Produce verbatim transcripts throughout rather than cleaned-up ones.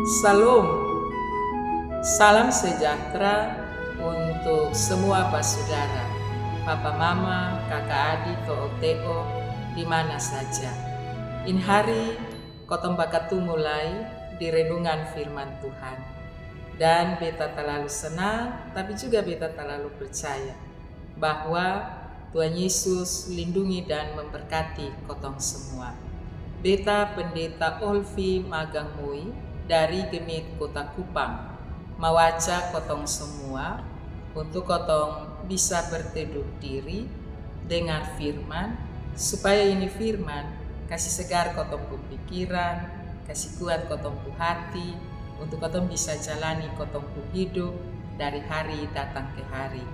Salam. Salam sejahtera untuk semua basudara, papa mama, kaka adi, to'o te'o, di mana saja. Ini hari kotong bakatumu lai di renungan firman Tuhan. Dan beta talalu senang, tapi juga beta talalu percaya bahwa Tuhan Yesus lindungi dan memberkati kotong semua. Beta Pendeta Olvi Magang Mui dari GMIT Kota Kupang mau ajak kotong semua untuk kotong bisa berteduh diri, dengar firman, supaya ini firman kasi segar kotong pung pikiran, kasi kuat kotong pung hati, untuk kotong bisa jalani kotong pung hidup dari hari datang ke hari.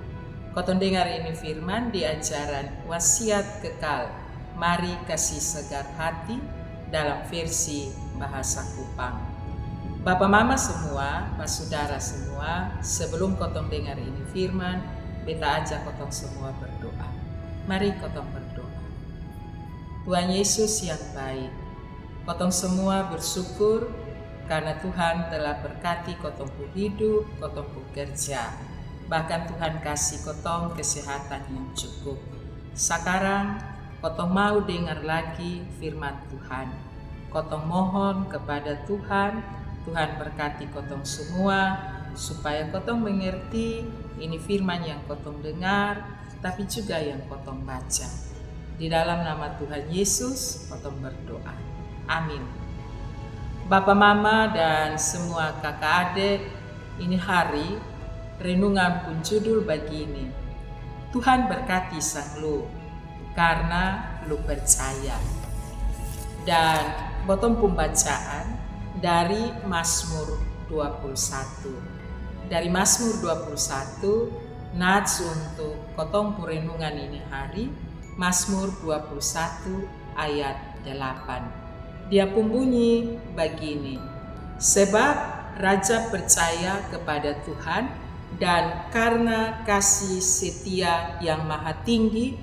Kotong dengar ini firman di ajaran Wasiat Kekal, Mari Kasi Segar Hati, dalam versi bahasa Kupang. Bapa mama semua, basudara semua, sebelum kotong dengar ini firman, beta ajak kotong semua berdoa. Mari kotong berdoa. Tuhan Yesus yang baik, kotong semua bersyukur karena Tuhan telah berkati kotong pung hidup, kotong pung kerja. Bahkan Tuhan kasi kotong kesehatan yang cukup. Sakarang kotong mau dengar lagi firman Tuhan. Kotong mohon kepada Tuhan, Tuhan berkati kotong semua, supaya kotong mengerti ini firman yang kotong dengar, tapi juga yang kotong baca. Di dalam nama Tuhan Yesus, kotong berdoa. Amin. Bapa mama dan semua kaka ade, ini hari renungan pung judul bagini, Tuhan berkati sang lu karena lu percaya. Dan botong pung bacaan dari Mazmur dua puluh satu. Dari Mazmur dua puluh satu, nats untuk kotong pung renungan ini hari, Mazmur dua puluh satu ayat delapan. Dia pung bunyi bagini, sebab raja percaya kepada Tuhan, dan karena kasih setia yang maha tinggi,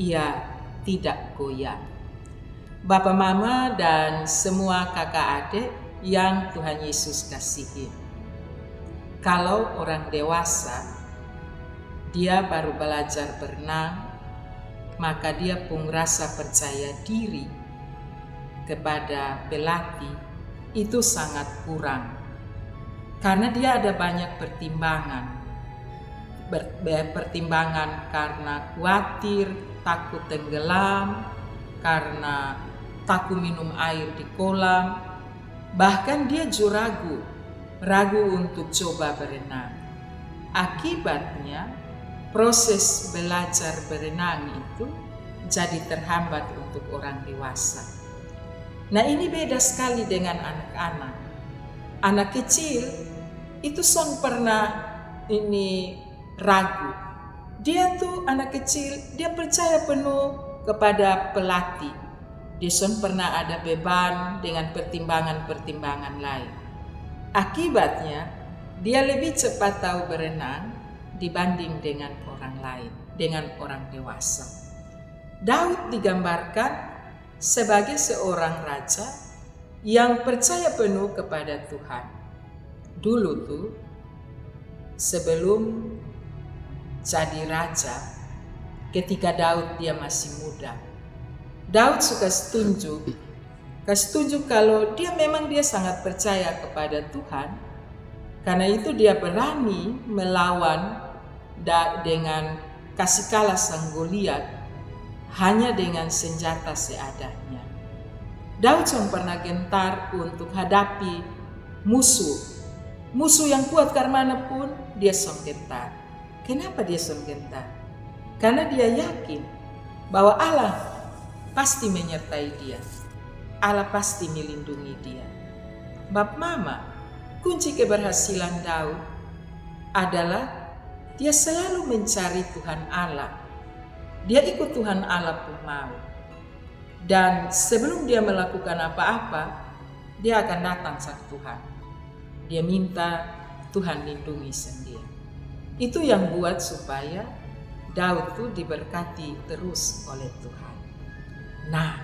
ia tidak goyah. Bapa mama dan semua kaka ade yang Tuhan Yesus kasihi. Kalau orang dewasa, dia baru belajar berenang, maka dia pung rasa percaya diri kepada pelatih itu sangat kurang. Karena dia ada banyak pertimbangan. Ber-, be-, pertimbangan karena khawatir, takut tenggelam, karena takut minum air di kolam. Bahkan dia juga ragu, ragu untuk coba berenang. Akibatnya, proses belajar berenang itu jadi terhambat untuk orang dewasa. Nah, ini beda sekali dengan anak-anak. Anak kecil itu son pernah ini ragu. Dia tu anak kecil, dia percaya penuh kepada pelatih. Dia son pernah ada beban dengan pertimbangan-pertimbangan lain. Akibatnya, dia lebih cepat tahu berenang dibanding dengan orang lain, dengan orang dewasa. Daud digambarkan sebagai seorang raja yang percaya penuh kepada Tuhan. Dulu tu, sebelum jadi raja, ketika Daud dia masih muda, Daud suka setuju, kasi tunjuk kalau dia memang dia sangat percaya kepada Tuhan. Karena itu dia berani melawan da-, dengan kasi kalah sang Goliat hanya dengan senjata seadanya. Daud son pernah gentar untuk hadapi musuh. Musuh yang kuat karmana pun dia son gentar. Kenapa dia son gentar? Karena dia yakin bahwa Allah pasti menyertai dia. Allah pasti melindungi dia. Bapa mama, kunci keberhasilan Daud adalah dia selalu mencari Tuhan Allah. Dia ikut Tuhan Allah pung mau. Dan sebelum dia melakukan apa-apa, dia akan datang sang Tuhan. Dia minta Tuhan lindungi sang dia. Itu yang buat supaya Daud tu diberkati terus oleh Tuhan. Nah,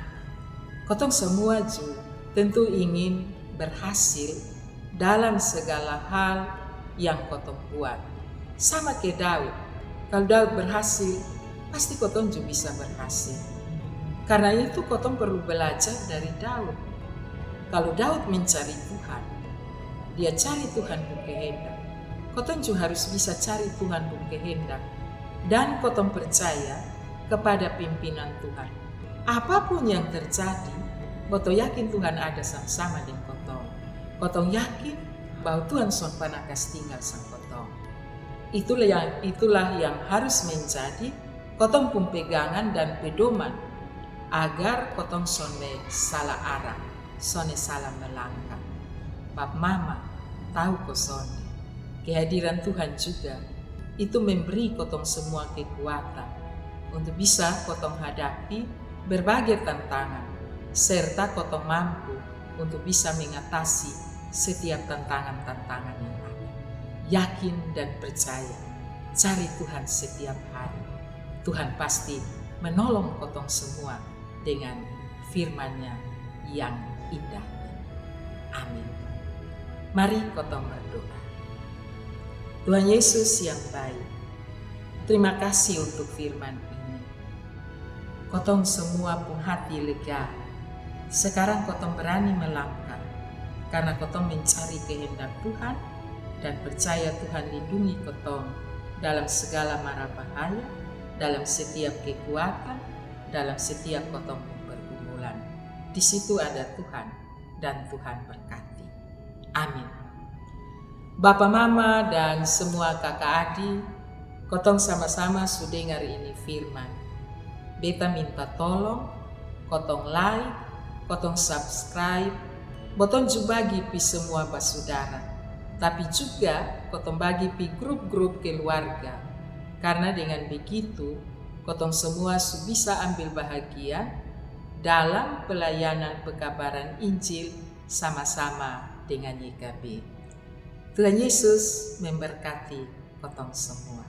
kotong semua ju tentu ingin berhasil dalam segala hal yang kotong buat. Sama ke Daud. Kalau Daud berhasil, pasti kotong juga bisa berhasil. Karena itu kotong perlu belajar dari Daud. Kalau Daud mencari Tuhan, dia cari Tuhan pung kehendak. Kotong juga harus bisa cari Tuhan pung kehendak. Dan kotong percaya kepada pimpinan Tuhan. Apapun yang terjadi, kotong yakin Tuhan ada sama-sama dengan kotong. Kotong yakin bahwa Tuhan son pernah kas tinggal sang kotong. Itulah yang, itulah yang harus menjadi kotong pung pegangan dan pedoman agar kotong sonde salah arah, sonde salah melangkah. Bapa mama, tahu ko sonde, kehadiran Tuhan juga itu memberi kotong semua kekuatan untuk bisa kotong hadapi berbagai tantangan, serta kotong mampu untuk bisa mengatasi setiap tantangan-tantangan yang ada. Yakin dan percaya, cari Tuhan setiap hari. Tuhan pasti menolong kotong semua dengan firman-Nya yang indah. Amin. Mari kotong berdoa. Tuhan Yesus yang baik, terima kasih untuk firman ini. Kotong semua pung hati lega. Sekarang kotong berani melangkah karena kotong mencari kehendak Tuhan dan percaya Tuhan lindungi kotong dalam segala mara bahaya, dalam setiap kekuatan, dalam setiap kotong pung pergumulan. Di situ ada Tuhan dan Tuhan berkati. Amin. Bapa mama dan semua kaka adi, kotong sama-sama su dengar ini firman. Beta minta tolong kotong like, kotong subscribe, botong ju bagi pi semua basudara. Tapi juga kotong bagi pi grup-grup keluarga. Karena dengan begitu, kotong semua su bisa ambil bahagia dalam pelayanan pekabaran Injil sama-sama dengan Y K B. Tuhan Yesus memberkati kotong semua.